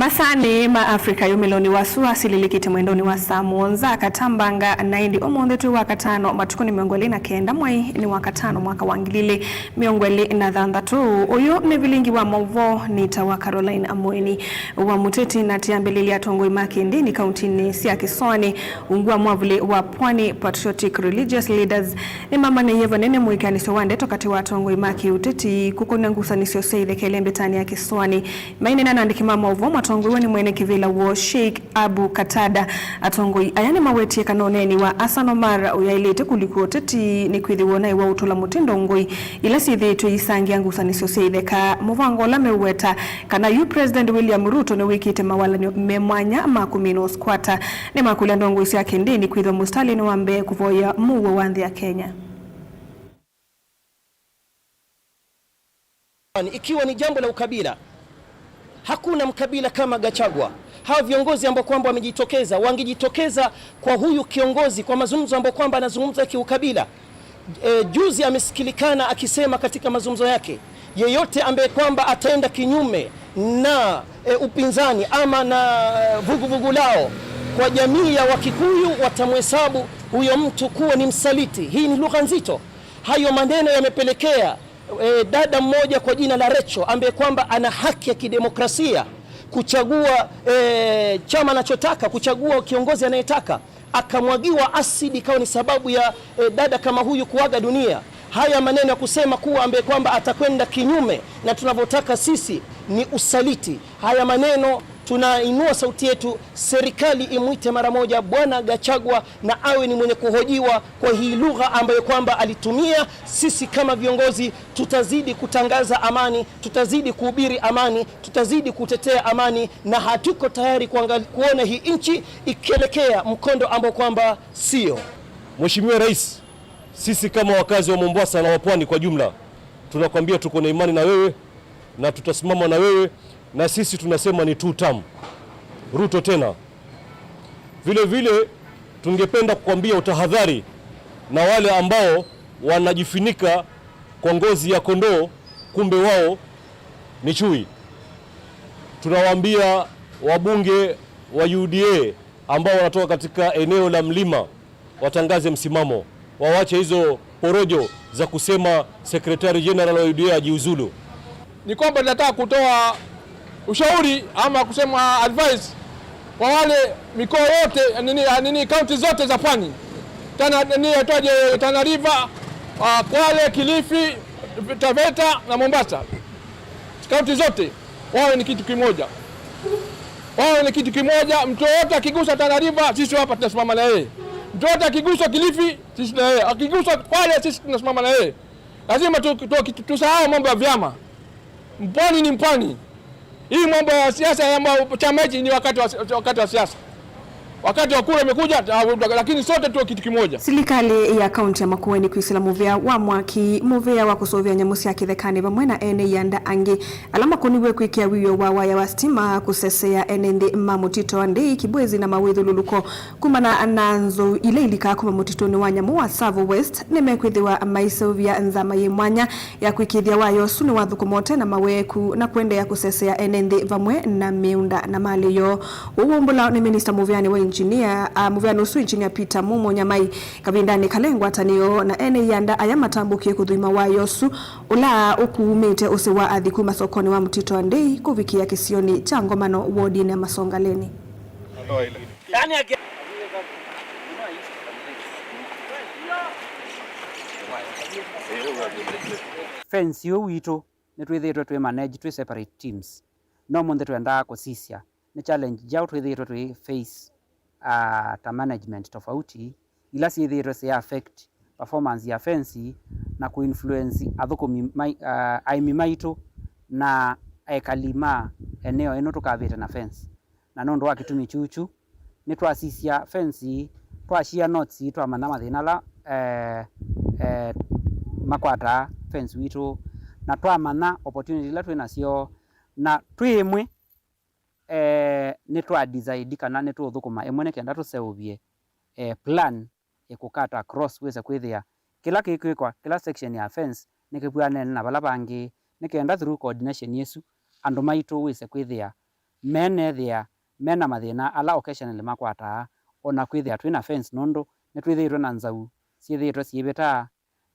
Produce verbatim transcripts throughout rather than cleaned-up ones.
Asanĩ ma Africa yumĩlonĩ wa sua silĩlĩkĩte mwendonĩ wa saa mũonza katambanga, na ĩndĩ ũmũnthĩ twĩ wa katano, matukũ nĩ mĩongo ĩlĩ na kenda, mwei nĩ wa katano, mwaka wa ngili ilĩ mĩongo ĩlĩ na thanthatũ. Ũyũ nĩ vilingi wa maũvoo, nĩ ta wa Caroline Amweni. Wa mũteti na tiambĩlĩlya atongoi ma kĩndĩni kauntinĩ sya kĩsoanĩ ungu wa mwavuli wa Pwani Patriotic Religious Leaders nĩmamanĩie vanene mũĩkĩanĩsyo wa ndeto katĩ wa atongoi ma kĩũteti kũkũna ngusanĩsyo sya ithekele mbetanĩ ya kĩsoanĩ. Maineena na andĩki ma maũvoo matongoi nĩ mwene kĩvĩla woo Sheikh Abu Qatada, atongoi aya nĩmawetie kana ũneeni wa Hassan Omar ũyaĩlĩte kũlikwa ũteti nĩ kwĩthĩwa ũnaĩ wa ũtũla mũtindo ngũi ila syĩthĩĩtwe iisangĩa ngusanĩsyo sya itheka. Mũvango ũla meũweta kana yu President William Ruto nĩwĩkĩte mawalany'o me mwanya ma kũmina ũskwata, nĩmakũlya ndongoi sya kĩndĩni kwĩthwa mũsitalĩnĩ wa mbee kũvoya mũuo wa nthĩ ya Kenya. Ikiwa ni jambo la ukabila, hakuna mkabila kama Gachagua. Hawa viongozi ambao kwamba wamejitokeza, wangejitokeza kwa huyu kiongozi kwa mazungumzo ambayo kwamba anazungumza kiukabila. E, juzi amesikilikana akisema katika mazungumzo yake, yeyote ambaye kwamba ataenda kinyume na e, upinzani ama na vuguvugu lao, kwa jamii ya Wakikuyu watamhesabu huyo mtu kuwa ni msaliti. Hii ni lugha nzito. Hayo maneno yamepelekea e, dada mmoja kwa jina la Recho ambaye kwamba ana haki ya kidemokrasia kuchagua e, chama anachotaka, kuchagua kiongozi anayetaka, akamwagiwa asidi, ikawa ni sababu ya e, dada kama huyu kuaga dunia. Haya maneno ya kusema kuwa ambaye kwamba atakwenda kinyume na tunavyotaka sisi ni usaliti. Haya maneno, tunainua sauti yetu, serikali imwite mara moja Bwana Gachagua na awe ni mwenye kuhojiwa kwa hii lugha ambayo kwamba alitumia. Sisi kama viongozi tutazidi kutangaza amani, tutazidi kuhubiri amani, tutazidi kutetea amani, na hatuko tayari kuangali-, kuona hii nchi ikielekea mkondo ambao kwamba sio. Mheshimiwa Rais, sisi kama wakazi wa Mombasa na wa Pwani kwa jumla, tunakwambia tuko na imani na wewe na tutasimama na wewe, na sisi tunasema ni two term. Ruto tena. Vile vile, tungependa kukwambia utahadhari na wale ambao wanajifunika kwa ngozi ya kondoo, kumbe wao ni chui. Tunawaambia wabunge wa U D A ambao wanatoka katika eneo la mlima watangaze msimamo, wawache hizo porojo za kusema Secretary General wa U D A ajiuzulu. Ni kwamba nataka kutoa ushauri ama kusema advice kwa wale mikoa yote, nini, nini, kaunti zote za pwani. Tana, nini, yatwaje, Tana River, ah, Kwale, Kilifi, Taveta na Mombasa. Kaunti zote wawe ni kitu kimoja, wawe ni kitu kimoja. Mtu yoyote akigusa Tana River, sisi hapa tunasimama na yeye. Mtu yoyote akigusa Kilifi, sisi na yeye. Akigusa Kwale, sisi tunasimama na yeye. Lazima tu, tu, tu, tusahau mambo ya vyama. Mpwani ni mpwani. Hii mambo ya siasa, mambo ya chama hichi ni wakati wa, wakati wa siasa. Wakati wa kura imekuja, ta-, lakini sote tuwe kitu kimoja. Silikalĩ ya kaunti ya Makueni kwĩsĩla mũvĩa wa mwaki, mũvĩa wa kũsũvĩa nyamũ sya kĩthekanĩ vamwe na ene ianda angĩ ala makũniw'e kwĩkĩa wĩoo wa waya wa sitima kũsesea ene nthĩ ma mũtitũ wa Ndei, Kibwezi na mawĩthũlũlũko kumana na nzou ila ilikaa kuma mũtitũnĩ wa nyamũ wa Tsavo West, nĩmekwĩthĩwa maiseũvya nzama yĩ mwanya ya kwĩkĩĩthya waya ũsu nĩwathũkũma ũte na maweeku na kũendeea kũsesea ene nthĩ vamwe na mĩũnda na malĩ yoo. Ũu waumbũlwa nĩ minista mũvĩanĩ wa injinia, a, mũvĩanĩ ũsu, Injinia Peter Mumo Nyamai, kavindanĩ kala e ngwatanĩo na ene ianda aya matambũkie kũthũima waya ũsu ũla ũkuumĩte ũsĩ wa athi kuma sokonĩ wa mũtitũ wa Ndei kũvikĩa kĩsionĩ kya Ngomano wodinĩ ya Masongaleni. Fence ũũ witũ nĩtwĩthĩĩtwe twĩ manage twĩ separate teams. No ũmũnthĩ twendaa kũsisya nĩ challenge njaũ twĩthĩĩtwe twĩ face, ah, ta management tofauti, ila syĩthĩĩtwe syĩ affect performance ya fence na kũ influence athũkũmi mai-, ah, aĩmi maitũ na ekali ma eneo ĩno tũkavĩte na fence. Na nũndũ wa kĩtumi kyuchu, nĩtwasisya fence, twashare notes, twamanya mathĩna ala, eh, eh, makwataa fence witũ, na twamanya opportunity ila twĩ nasyo, na twĩ ĩmwe, eh, nĩtwa decide kana nĩtũũthũkũma ĩmwe nĩ kenda tũseũvye, eh, plan ĩkũkata across wĩse kwĩthĩa kĩla kĩkwĩkwa, kĩla section ya fence nĩkĩvw'anene na vala vangĩ, nĩ kenda through coordination ĩsu, andũ maitũ wĩse kwĩthĩa Menethĩa me na mathĩna ala occasionally makwataa, o na kwĩthĩa twĩ na fence, nũndũ nĩtwĩthĩĩtwe na nzau syĩthĩĩtwe syĩvĩtaa,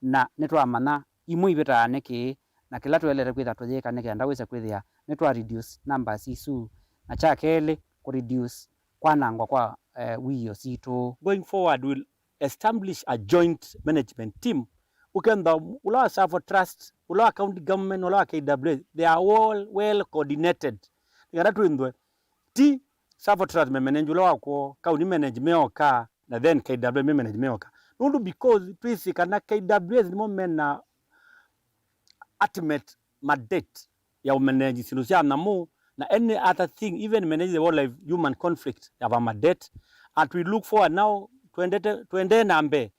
na nĩtwamanya imwe ivĩtaa nĩkĩ, na kĩla tũelete kwĩtha tũyĩka nĩ kenda wĩse kwĩthĩa nĩtwa reduce numbers isu, na kya kelĩ, kũ reduce kwanangwa kwa, eh, wĩio sitũ. Going forward, we'll establish a joint management team. Ũkenda ũla wa Tsavo Trust, ũla wa county government, ũla wa K W S, they are all well coordinated. Nĩ kana twĩthwe ti Tsavo Trust me manage ũla wa kwoo, county manage meoka, na then K W S me manage meoka. Nũndũ because twĩsĩ kana K W S nĩmo mena ultimate mandate ya ũmanage syĩndũ sya nyamũ na any other thing, even manage the wildlife human conflict ya va mandate. And we look forward now, twendete, twendee na mbee.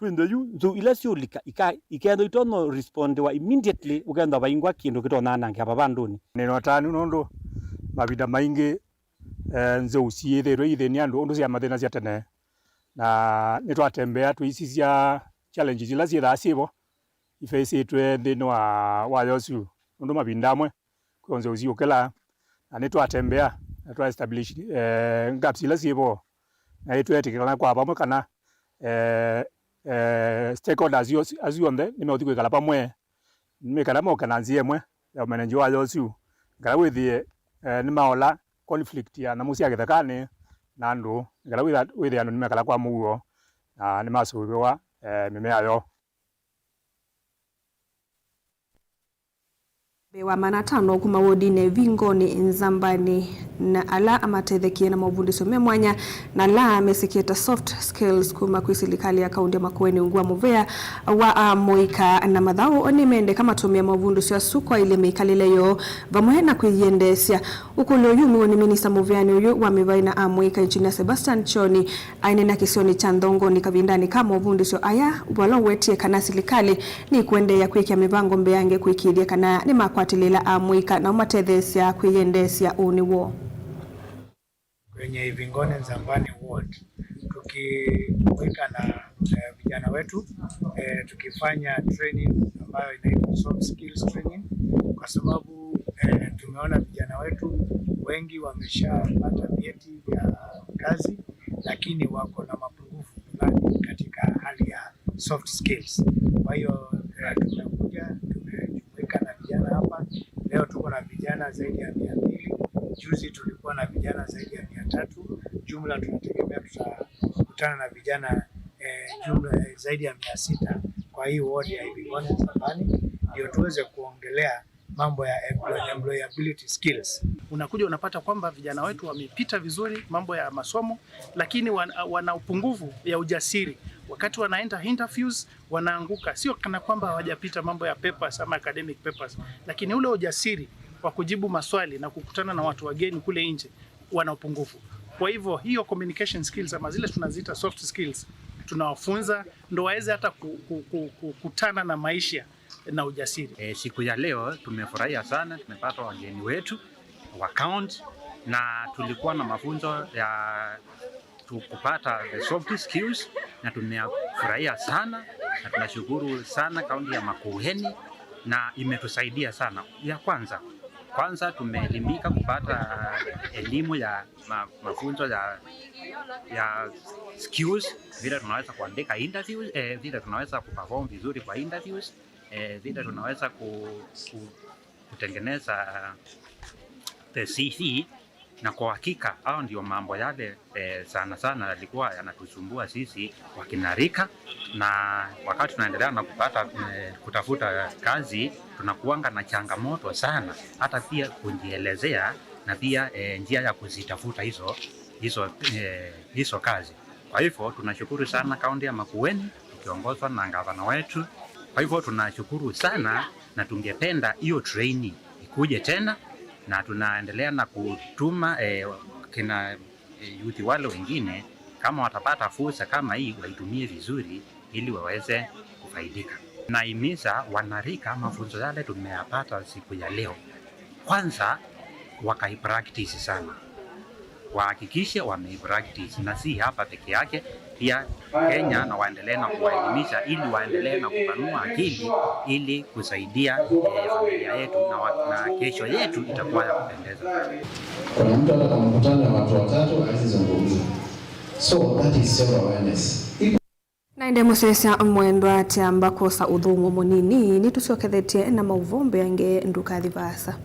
Twĩnthe yu nzou ila syũlika ika-, ikethwa itonya respondiwa immediately, ũkethwa vaingwa kĩndũ kĩtonya anangĩa vavandũnĩ. Nĩ na ũtanu nũndũ mavinda maingĩ, eh, nzou syĩthĩĩtwe ithĩnia andũ ũndũ syamathĩnasya tene, na nĩtwatembea tũisisya challenges ila syĩthaa syĩvo ifeisĩtwe nthĩnĩ wa, wa yosu, nũndũ mavinda amwe kwĩ nzou syũkĩla, na nĩtwatembea na twa establish, eh, gaps ila syĩvo, na nĩtweetĩkĩlana kwa vamwe kana, eh, eh, stakeholders asu onthe nĩmeũthi kwĩkala vamwe, nĩ kana moke na nzĩa ĩmwe ya ũmanage wa yosu, kana wĩthĩe, eh, nĩmaola conflict ya nyamũ sya kĩthekanĩ na andũ, nĩ kana wĩtha-, wĩthĩe andũ nĩmekala kwa mũuo na nĩmasũvĩwa, eh, mĩmea yoo. Mbee wa maana atano kuma wodinĩ Ĩvingonĩ Nzambanĩ, na ala amatethekie na mavundĩsyo me mwanya, na ala mesĩkĩe ta soft skills kuma kwĩ silikalĩ ya kaunti ya Makueni ungu wa mũvea wa amũika na mathaũ, o nĩmendeka matũmĩa mavundĩsyo asu kwaĩlya mĩkalĩle yoo vamwe na kwĩyendeesya. Ũkũlyo ũyu umiwe nĩ minista mũvĩanĩ ũyũ wa mĩvaĩ na amũika, Engineer Sebastian Choni, aineena kĩsionĩ kya Nthongoni kavindanĩ ka movundĩsyo aya, vala ũwetie kana silikalĩ nĩkũendeea kwĩkĩa mĩvango mbeange kũĩkĩĩthya kana nĩmakwatĩlĩĩla amũika na ũmatetheesya kwĩyendeesya ũnĩ woo. Kwenye Ivingone Nzambani Ward, tukijumuika na, eh, vijana wetu, eh, tukifanya training ambayo inaitwa soft skills training, kwa sababu, eh, tumeona vijana wetu wengi wameshapata vyeti vya kazi, lakini wako na mapungufu fulani katika hali ya soft skills. Kwa hiyo, eh, tumekuja, tumejumuika na vijana hapa. Leo tuko na vijana zaidi ya mia mbili. Juzi tulikuwa na vijana zaidi ya mia tatu. Jumla tunategemea tutakutana na vijana, eh, jumla, eh, zaidi ya mia sita kwa hii ward ya Ivingone Nzambani, ndio tuweze kuongelea mambo ya employ-, employability skills. Unakuja unapata kwamba vijana wetu wamepita vizuri mambo ya masomo, lakini wan-, wana upungufu ya ujasiri. Wakati wanaenda interviews, wanaanguka. Sio kana kwamba hawajapita mambo ya papers ama academic papers, lakini ule ujasiri wa kujibu maswali na kukutana na watu wageni kule nje, wana upungufu. Kwa hivyo, hiyo communication skills ama zile tunaziita soft skills tunawafunza, ndo waweze hata ku-, ku-, ku-, ku-, kutana na maisha na ujasiri. E, siku ya leo tumefurahia sana, tumepata wageni wetu wa county, na tulikuwa na mafunzo ya tu-, kupata the soft skills, na tumefurahia sana, na tunashukuru sana kaunti ya Makueni, na imetusaidia sana. Ya kwanza, kwanza tumeelimika kupata elimu ya ma-, mafunzo ya, ya skills, vile tunaweza kuandika interviews, eh, vile tunaweza kuperform vizuri kwa interviews, eh, vile tunaweza ku-, ku-, kutengeneza the C V, na kwa hakika hao ndio mambo yale, eh, sana sana yalikuwa yanatusumbua sisi wakina rika, na wakati tunaendelea na kupata, eh, kutafuta kazi, tunakuanga na changamoto sana, hata pia kujielezea na pia, eh, njia ya kuzitafuta hizo, hizo, eh, hizo kazi. Kwa hivyo tunashukuru sana kaunti ya Makueni tukiongozwa na gavana wetu. Kwa hivyo tunashukuru sana na tungependa hiyo training ikuje tena, na tunaendelea na kutuma, eh, kina, eh, youth wale wengine, kama watapata fursa kama hii, waitumie vizuri ili waweze kufaidika. Nahimiza wanarika mafunzo yale tumeyapata siku ya leo, kwanza wakaipractice sana, wahakikishe wameipractice, na si hapa peke yake, Pia Kenya na waendelee na kuwaelimisha ili waendelee na kupanua akili ili kusaidia, eh, familia yetu na wa-, na kesho yetu itakuwa ya kupendeza. Kuna mtu hata kwa mkutano ya watu watatu hawezi zungumza. So that is self awareness. Na ĩndĩ mũsyaĩĩsya mwendwa, tũyamba kwosa ũthũmũo mũnini, nĩtũsyokethetye na maũvoo mbeange, ndũkathi vaasa.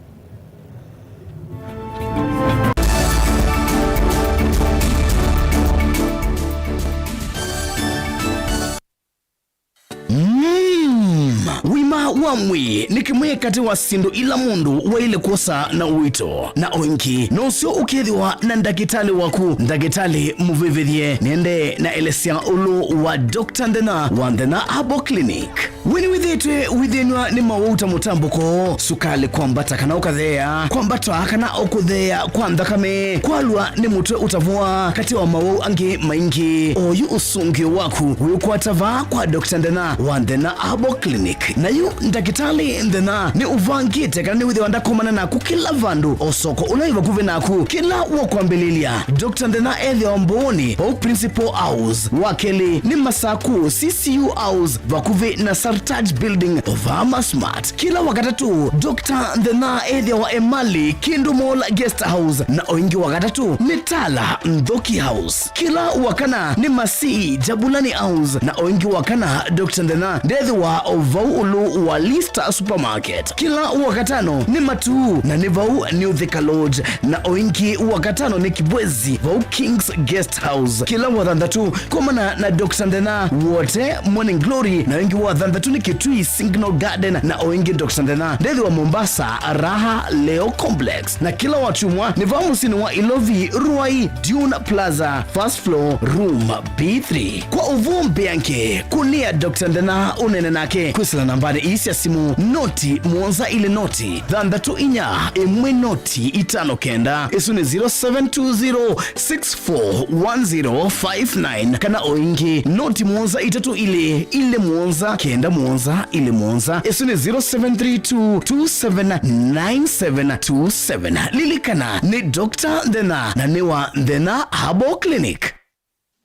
Mm, wima wa mwĩĩ nĩ kĩmwe katĩ wa syĩndũ ila mũndũ waĩle kwosa na ũito, na o ĩngĩ nũseo ũkethĩwa na ndakĩtalĩ waku. Ndakĩtalĩ mũvĩvĩthye nĩendee na elesya ũlũ wa Doctor Nthĩna wa Nthĩna Herbal Clinic. We nĩwĩthĩĩtwe ũithĩnw'a nĩ mawau ta mũtambũko, sukalĩ kwambata kana ũkatheea, kwambata kana o kũtheea kwa nthakame, kwalw'a nĩ mũtwe ũtavũa, katĩ wa mawau angĩ maingĩ? Oyu ũsũngĩo waku wĩũkwata vaa kwa Doctor Nthĩna wa Nthĩna Herbal Clinic. Na yu ndakĩtalĩ Nthĩna nĩ ũvangĩte kana nĩwĩthĩwa ndakomana naku kĩla vandũ, o soko ũla wĩ vakuvĩ naku. Kĩla wũkwambĩlĩlya, Doctor Nthĩna ethĩawa Mbooni, vau Principal House. Wa kelĩ nĩ Masaku, C C U House, vakuvĩ na Sartaj Building, o vaa Masmart. Kĩla Wakatatũ, Doctor Nthĩna ethĩawa Emali, Kindu Mall Guest House, na o ĩngĩ Wakatatũ nĩ Tala Nthoki House. Kĩla Wakana nĩ Masii, Jabulani House, na o ĩngĩ Wakana, Doctor Nthĩna ndethĩwa o vau ũlũ wa Lista Supermarket. Kĩla Wakatano nĩ Matuu, na nĩ vau New Thika Lodge, na o ĩngĩ Wakatano nĩ Kibwezi, vau King's Guest House. Kĩla Wathanthatũ, komana na Doctor Nthĩna Wote Morning Glory, na o ĩngĩ Wathanthatũ nĩ Kitui Signal Garden, na o ĩngĩ Doctor Nthĩna ndethĩwa Mombasa, Raha Leo Complex. Na kĩla Wakyumwa nĩ vaa mũsyĩnĩ wa Ilovi, Ruai, Dune Plaza, first floor, room B three. Kwa ũvoo mbeange, kũnĩa Doctor Nthĩna ũneene nake kwĩsĩla nambanĩ ii sya simũ, noti mũonza ilĩ noti, thanthatũ inya ĩmwe noti itano kenda. Ĩsu nĩ zero seven two zero six four one zero five nine, kana o ĩngĩ, noti mũonza itatũ ilĩ, ilĩ mũonza, kenda mũonza, ilĩ mũonza. Ĩsu nĩ zero seven three two two seven nine seven two seven. Lilikana, nĩ Doctor Nthĩna, na nĩ wa Nthĩna Herbal Clinic.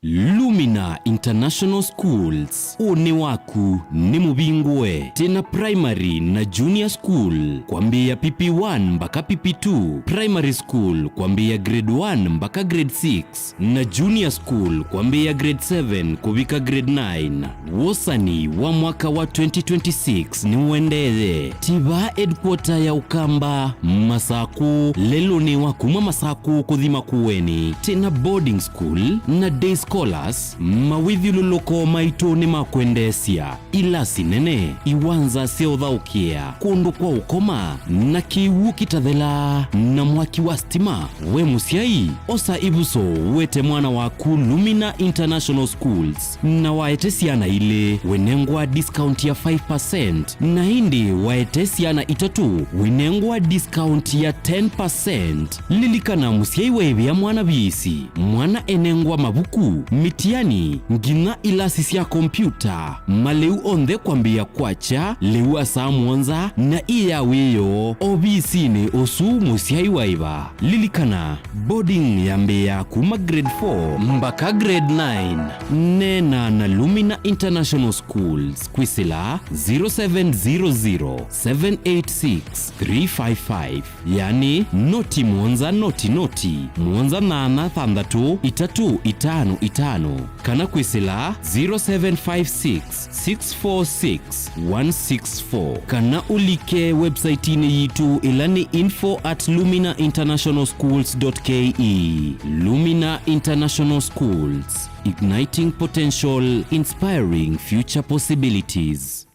Lumina International Schools, ũnĩ waku nĩ mũvingũe. Twĩna primary na junior school, kwambĩĩa P P one mbaka P P two, primary school, kwambĩĩa grade one mbaka grade six, na junior school, kwambĩĩa grade seven kũvika grade nine. Wosani wa mwaka wa twenty twenty-six nĩũendee. Tiva headquarter ya Ũkamba, Masakũ, lelũnĩ wa kuma Masakũ kũthi Makueni. Twĩna boarding school na day scholars, mawĩthyũlũlũko maitũ nĩ ma kwendeesya. Ilasi nene, iwanza sya ũthaũkĩa, kũndũ kwa ũkoma, na kĩw'ũ kĩtathelaa, na mwaki wa stima. We mũsyai, osa ĩvuso, wete mwana waku Lumina International Schools, na waete syana ilĩ, wĩnengwa discount ya five percent, na ĩndĩ waete syana itatũ, wĩnengwa discount ya ten percent. Lilikana, mũsyai waĩvĩa mwana viisi, mwana enengwa mavuku, mitiani, nginya ilasi sya kompyuta, malĩu onthe kwambĩĩa kwakya lĩu wa saa mũonza na ĩ ya wĩoo ovisinĩ ũsu mũsyai waĩva. Lilikana, boarding yambĩĩa kuma grade four mbaka grade nine. Neena na Lumina International Schools kwĩsĩla zero seven zero zero, seven eight six, three five five. Yani, noti mũonza noti noti, mũonza nyanya thanthatũ itatũ itano itano, kana kwĩsĩla zero seven five six, six four six, one six four, kana ũlike website-inĩ yitũ ĩla nĩ info at lumina international schools dot K E. Lumina International Schools, igniting potential, inspiring future possibilities.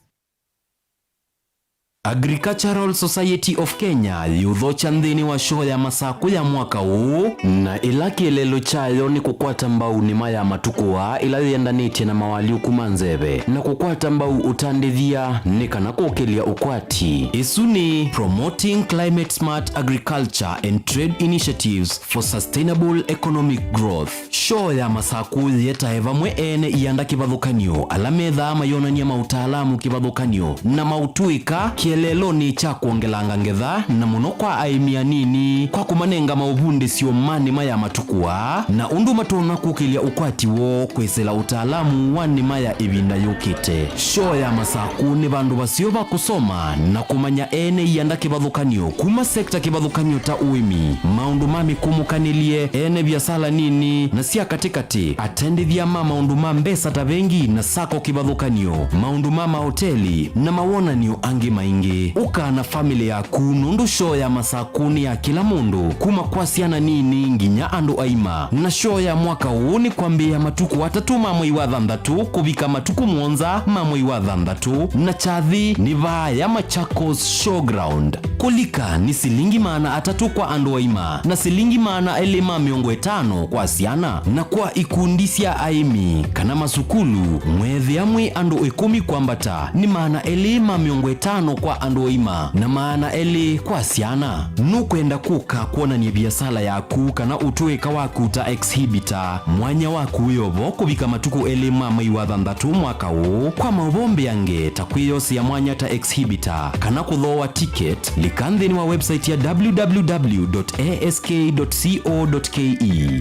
Agricultural Society of Kenya yĩũthokya nthĩnĩ wa shoo ya Masakũ ya mwaka ũũ, na ĩla kĩeleelo kyayo nĩ kũkwata mbau nĩma ya matukũ aa ĩla yĩendanĩtye na mawalyũku ma nzeve, na kũkwata mbau ũtandĩthya nĩ kana kũkĩlya ũkwati. Ĩsu nĩ Promoting Climate Smart Agriculture and Trade Initiatives for Sustainable Economic Growth. Shoo ya Masakũ yĩetae vamwe ene ianda kĩvathũkany'o ala methaa mayonany'a maũtaalamu kĩvathũkany'o na maũtũĩka kĩeleelonĩ kya kwongelanga ngetha, na mũno kwa aĩmi anini, kwa kũmanenga maũvundĩsyo ma nĩma ya matukũ aa, na ũndũ matonya kũkĩlya ũkwati woo kwĩsĩla ũtaalamu wa nĩma ya ĩvinda yũkĩte. Shoo ya Masakũ nĩ vandũ vaseo va kũsoma na kũmanya ene ianda kĩvathũkany'o kuma sekta kĩvathũkany'o ta ũĩmi, maũndũ ma mĩkũmũkanĩlye, ene viasala nini na sya katĩkatĩ, atendĩthya ma maũndũ ma mbesa ta vengi na sako kĩvathũkany'o, maũndũ ma maoteli, na mawonany'o angĩ maingĩ. Ũka na famĩlĩ yaku, nũndũ shoo ya Masakũ nĩ ya kĩla mũndũ, kuma kwa syana nini nginya andũ aima. Na shoo ya mwaka ũũ nĩ kwambĩĩa matukũ atatũ ma mwei wa thanthatũ kũvika matukũ mũonza ma mwei wa thanthatũ, na kyathĩ nĩ vaa ya Machakos Showground. Kũlika nĩ silingi maana atatũ kwa andũ aima na silingi maana elĩ ma mĩongo ĩtano kwa syana, na kwa ikundi sya aĩmi kana masukulu, mweethĩa mwĩ andũ ĩkũmi kwambata, nĩ maana elĩ ma mĩongo ĩtano kwa andũ aima na maana elĩ kwa syana. Nũkwenda kũka kwonany'a viasala yaku kana ũtũĩka waku ta exhibitor? Mwanya waku wĩ o vo kũvika matukũ elĩ ma mwei wa thanthatũ mwaka ũũ. Kwa maũvoo mbeange ta kwĩyosea mwanya ta exhibitor kana kũthooa ticket, lika nthĩnĩ wa website ya www dot ask dot co dot ke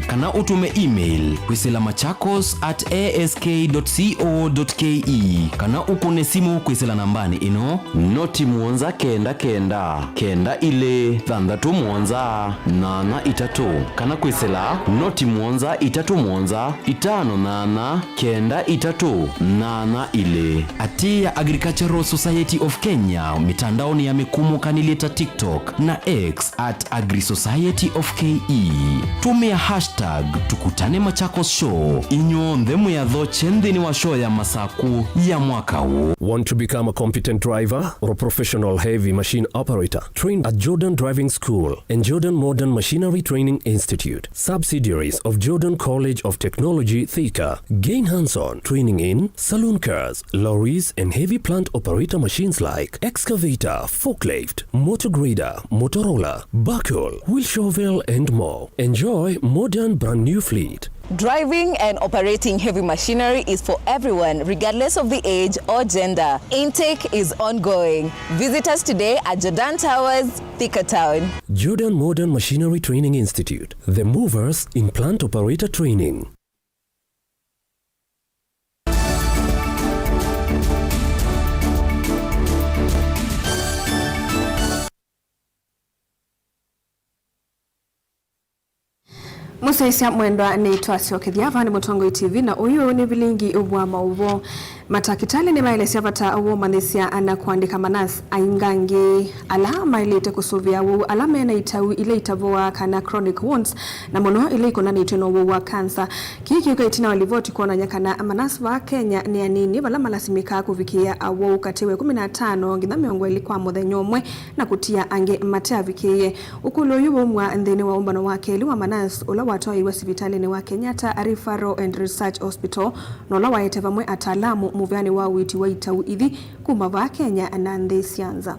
kana ũtũme email kwĩsĩla machakos at ask dot co dot ke kana ũkũne simũ kwĩsĩla nambanĩ ĩno, noti mũonza kenda kenda, kenda ilĩ, thanthatũ mũonza, nyanya itatũ, kana kwĩsĩla noti mũonza itatũ mũonza, itano nyanya, kenda itatũ, nyanya ilĩ. Atĩĩa Agricultural Society of Kenya mĩtandaonĩ ya mĩkũmũkanĩlye ta TikTok na X at Agri Society of K E. Tũmĩa hashtag Tukutane Machakos Show. Inyw'onthe mwĩathokye nthĩnĩ wa show ya Masakũ ya mwaka ũũ. Want to become a competent driver or a professional heavy machine operator? Trained at Jordan Driving School and Jordan Modern Machinery Training Institute, subsidiaries of Jordan College of Technology, Thika. Gain hands-on training in saloon cars, lorries, and heavy plant operator machines like excavator, forklift, motor grader, motor roller, backhoe, wheel shovel, and more. Enjoy modern brand new fleet. Driving and operating heavy machinery is for everyone, regardless of the age or gender. Intake is ongoing. Visit us today at Jordan Towers, Thika Town. Jordan Modern Machinery Training Institute, the movers in plant operator training. Mũsyaĩĩsya mwendwa, nĩtwasyokethya. Vaa nĩ Mũtongoi T V, na ũyũ nĩ vilingi wa maũvoo. Matakĩtalĩ nĩmaelesya vata wa ũmanyĩsya na kũandĩka manasi aingangĩ ala maĩlĩte kũsũvĩa awau ala mena itau ila itavoaa kana chronic wounds, na mũno ila ikonanĩtw'e na ũwau wa kansa. Kĩĩ kĩũka ĩtina wa livoti kwonany'a kana manasi vaa Kenya nĩ anini vala malasimĩkaa kũvikĩĩa awau katĩ wa ĩkũmi na atano nginya mĩongo ĩlĩ kwa mũthenya ũmwe, na kũtia angĩ mateavikĩĩe. Ũkũlyo ũyũ waumw'a nthĩnĩ wa ũmbano wa kelĩ wa manasi ũla watwaĩiwe sivitalĩnĩ wa Kenyatta Referral and Research Hospital, na ũla waete vamwe ataalamu mũvĩanĩ wa ũiiti wa itau ithi kuma vaa Kenya na nthĩ sya nza.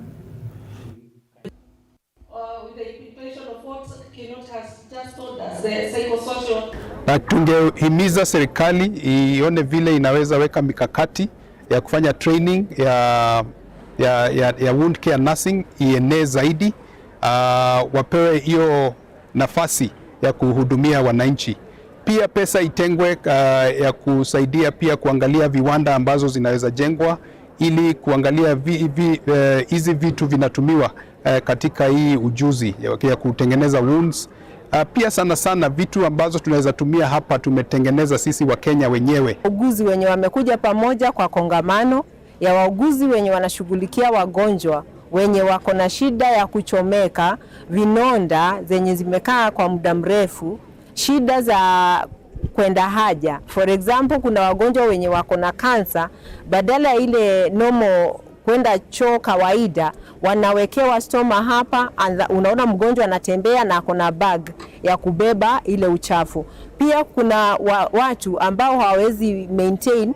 Uh, with the implementation of what Kinoti has just told us, the psychosocial. Na tungehimiza serikali ione vile inaweza weka mikakati ya kufanya training ya, ya, ya, ya wound care nursing ienee zaidi, ah, wapewe hiyo nafasi ya kuhudumia wananchi. Pia pesa itengwe, ah, ya kusaidia pia kuangalia viwanda ambazo zinaweza jengwa ili kuangalia vi-, vi-, eh, hizi vitu vinatumiwa, eh, katika hii ujuzi ya, ya kutengeneza wounds. Ah, pia sana sana vitu ambazo tunaweza tumia hapa tumetengeneza sisi wa Kenya wenyewe. Wauguzi wenye wamekuja pamoja kwa kongamano ya wauguzi wenye wanashughulikia wagonjwa wenye wako na shida ya kuchomeka, vinonda zenye zimekaa kwa muda mrefu, shida za kwenda haja. For example, kuna wagonjwa wenye wako na kansa, badala ya ile normal kwenda choo kawaida, wanawekewa stoma hapa, and the, unaona mgonjwa anatembea na ako na bag ya kubeba ile uchafu. Pia kuna wa, watu ambao hawawezi maintain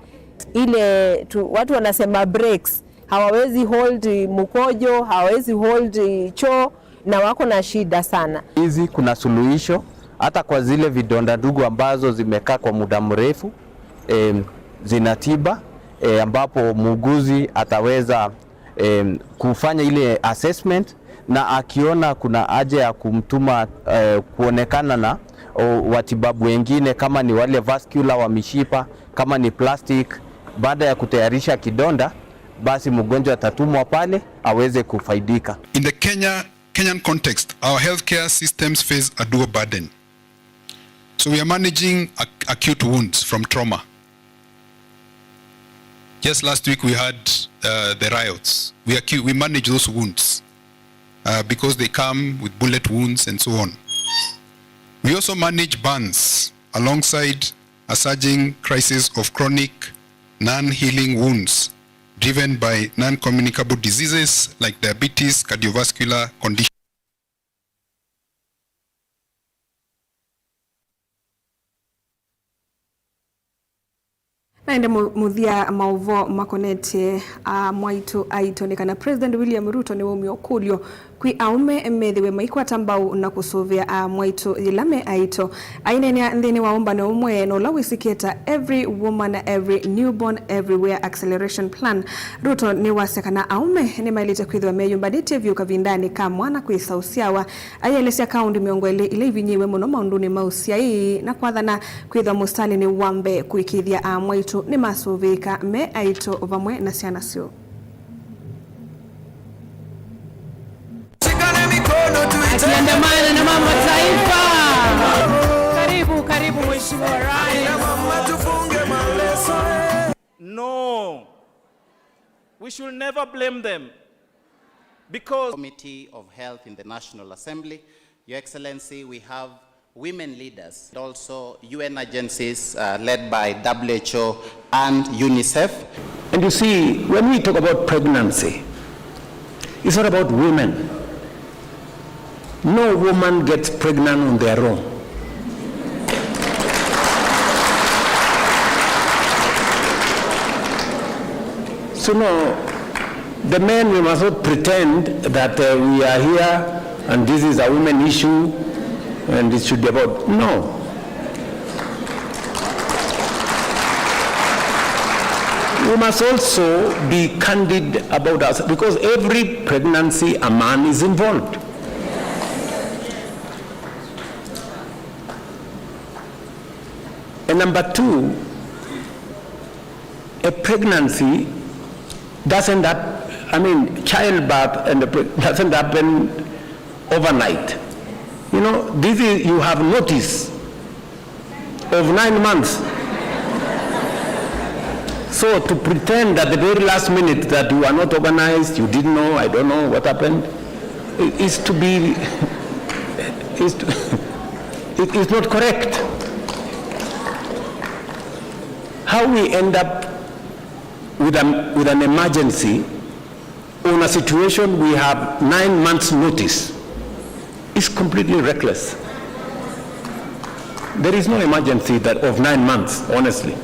ile tu, watu wanasema breaks, hawawezi hold mkojo, hawawezi hold choo, na wako na shida sana. Hizi kuna suluhisho hata kwa zile vidonda ndugu ambazo zimekaa kwa muda mrefu, em, zina tiba, eh, ambapo muuguzi ataweza, em, kufanya ile assessment, na akiona kuna haja ya kumtuma, eh, kuonekana na, o, watibabu wengine, kama ni wale vascular wa mishipa, kama ni plastic, baada ya kutayarisha kidonda, basi mgonjwa atatumwa pale aweze kufaidika. In the Kenya, Kenyan context, our healthcare systems face a dual burden. So we are managing ac-, acute wounds from trauma. Just last week we had, uh, the riots. We acu-, we manage those wounds, uh, because they come with bullet wounds and so on. We also manage burns alongside a surging crisis of chronic, non-healing wounds driven by non-communicable diseases like diabetes, cardiovascular conditions. Na ĩndĩ mũ-, mũthya maũvoo makonetye, a, mwaitũ aitũ nĩ kana President William Ruto nĩwaumya ũkũlyo kwĩ aũme methĩwe maikwata mbau na kũsũvĩa a-mwaitũ yĩla me aitũ. Aineenea nthĩnĩ wa ũmbano ũmwe na ũla wĩsĩkĩe ta Every Woman, Every Newborn, Everywhere Acceleration Plan, Ruto nĩwasya kana aũme nĩmaĩlĩte kwĩthĩwa meyũmbanĩtye vyũ kavindanĩ ka mwana kwĩsa ũsyawa. Aielesya kaũndũ mĩongo ĩlĩ ila ivinyĩĩwe mũno maũndũnĩ ma ũsyai na kwathana kwĩthwa mũsitalĩnĩ wa mbee kũĩkĩĩthya a-mwaitũ nĩmasũvĩĩka me aitũ vamwe na syana syoo. Tuandamane na mama taifa. Karibu, karibu Mheshimiwa Rais. No. We should never blame them because Committee of Health in the National Assembly, Your Excellency, we have women leaders, and also U N agencies, uh, led by W H O and UNICEF. And you see, when we talk about pregnancy, it's not about women. No woman gets pregnant on their own. So no, the men, we must not pretend that, uh, we are here and this is a women issue and it should be about, no. We must also be candid about us, because every pregnancy a man is involved. And number two, a pregnancy doesn't hap-, I mean, childbirth and a pre-, doesn't happen overnight. You know, this is, you have notice of nine months. So to pretend at the very last minute that you are not organized, you didn't know, I don't know what happened, i-, is to be, is to, it is not correct. How we end up with a, with an emergency on a situation we have nine months notice is completely reckless. There is no emergency that of nine months, honestly.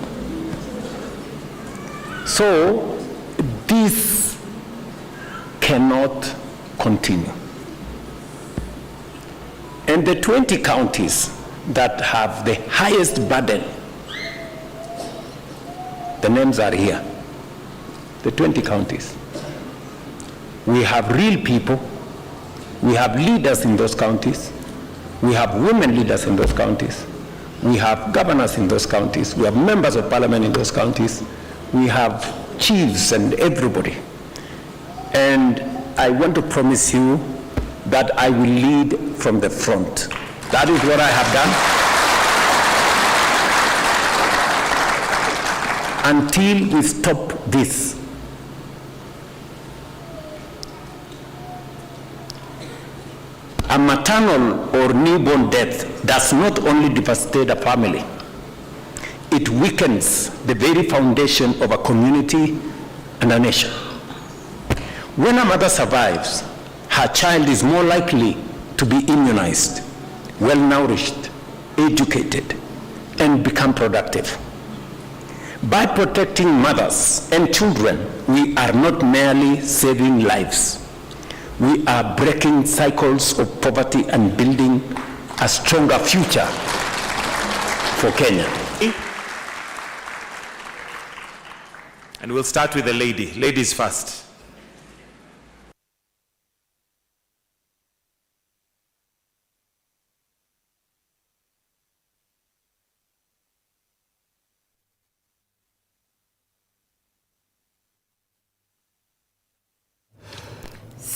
So this cannot continue. And the twenty counties that have the highest burden, the names are here. The twenty counties. We have real people. We have leaders in those counties. We have women leaders in those counties. We have governors in those counties. We have members of parliament in those counties. We have chiefs and everybody. And I want to promise you that I will lead from the front. That is what I have done. Until we stop this. A maternal or newborn death does not only devastate a family, it weakens the very foundation of a community and a nation. When a mother survives, her child is more likely to be immunized, well nourished, educated, and become productive. By protecting mothers and children, we are not merely saving lives, we are breaking cycles of poverty and building a stronger future for Kenya. And we'll start with the lady. Ladies first.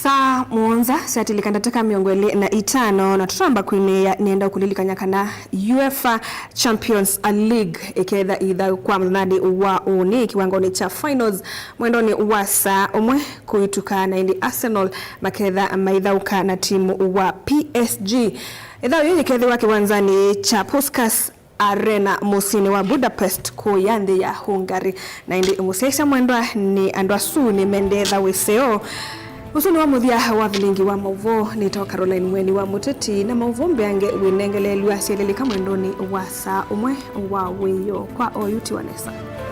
Saa mũonza syatilika ndatĩka mĩongo ĩlĩ na itano, na tũtamba kwĩnĩĩa, nĩenda kũlilikany'a kana UEFA Champions League ĩketha ithaũ kwa mũthenyanĩ wa ũnĩ kĩwangonĩ kya finals mwendonĩ wa saa ũmwe kũituka, na ĩndĩ Arsenal maketha maithaũka na timu wa P S G. Ĩthaũ yĩĩ yĩkethĩwa kĩwanzanĩ kya Puskas Arena mũsyĩnĩ wa Budapest kũũya nthĩ ya Hungary. Na ĩndĩ mũsyaĩĩsya mwendwa, nĩ andũ asu nĩmendee ĩthaũ ĩseo. Ũsu nĩ wa mũthya wa vilingi wa maũvoo. Nĩtawa Caroline Mweni wa Mũteti, na maũvoo mbeange wĩnengeleelw'a syelelika mwendonĩ wa saa ũmwe wa wĩoo. Kwa oyu tiwa nesa.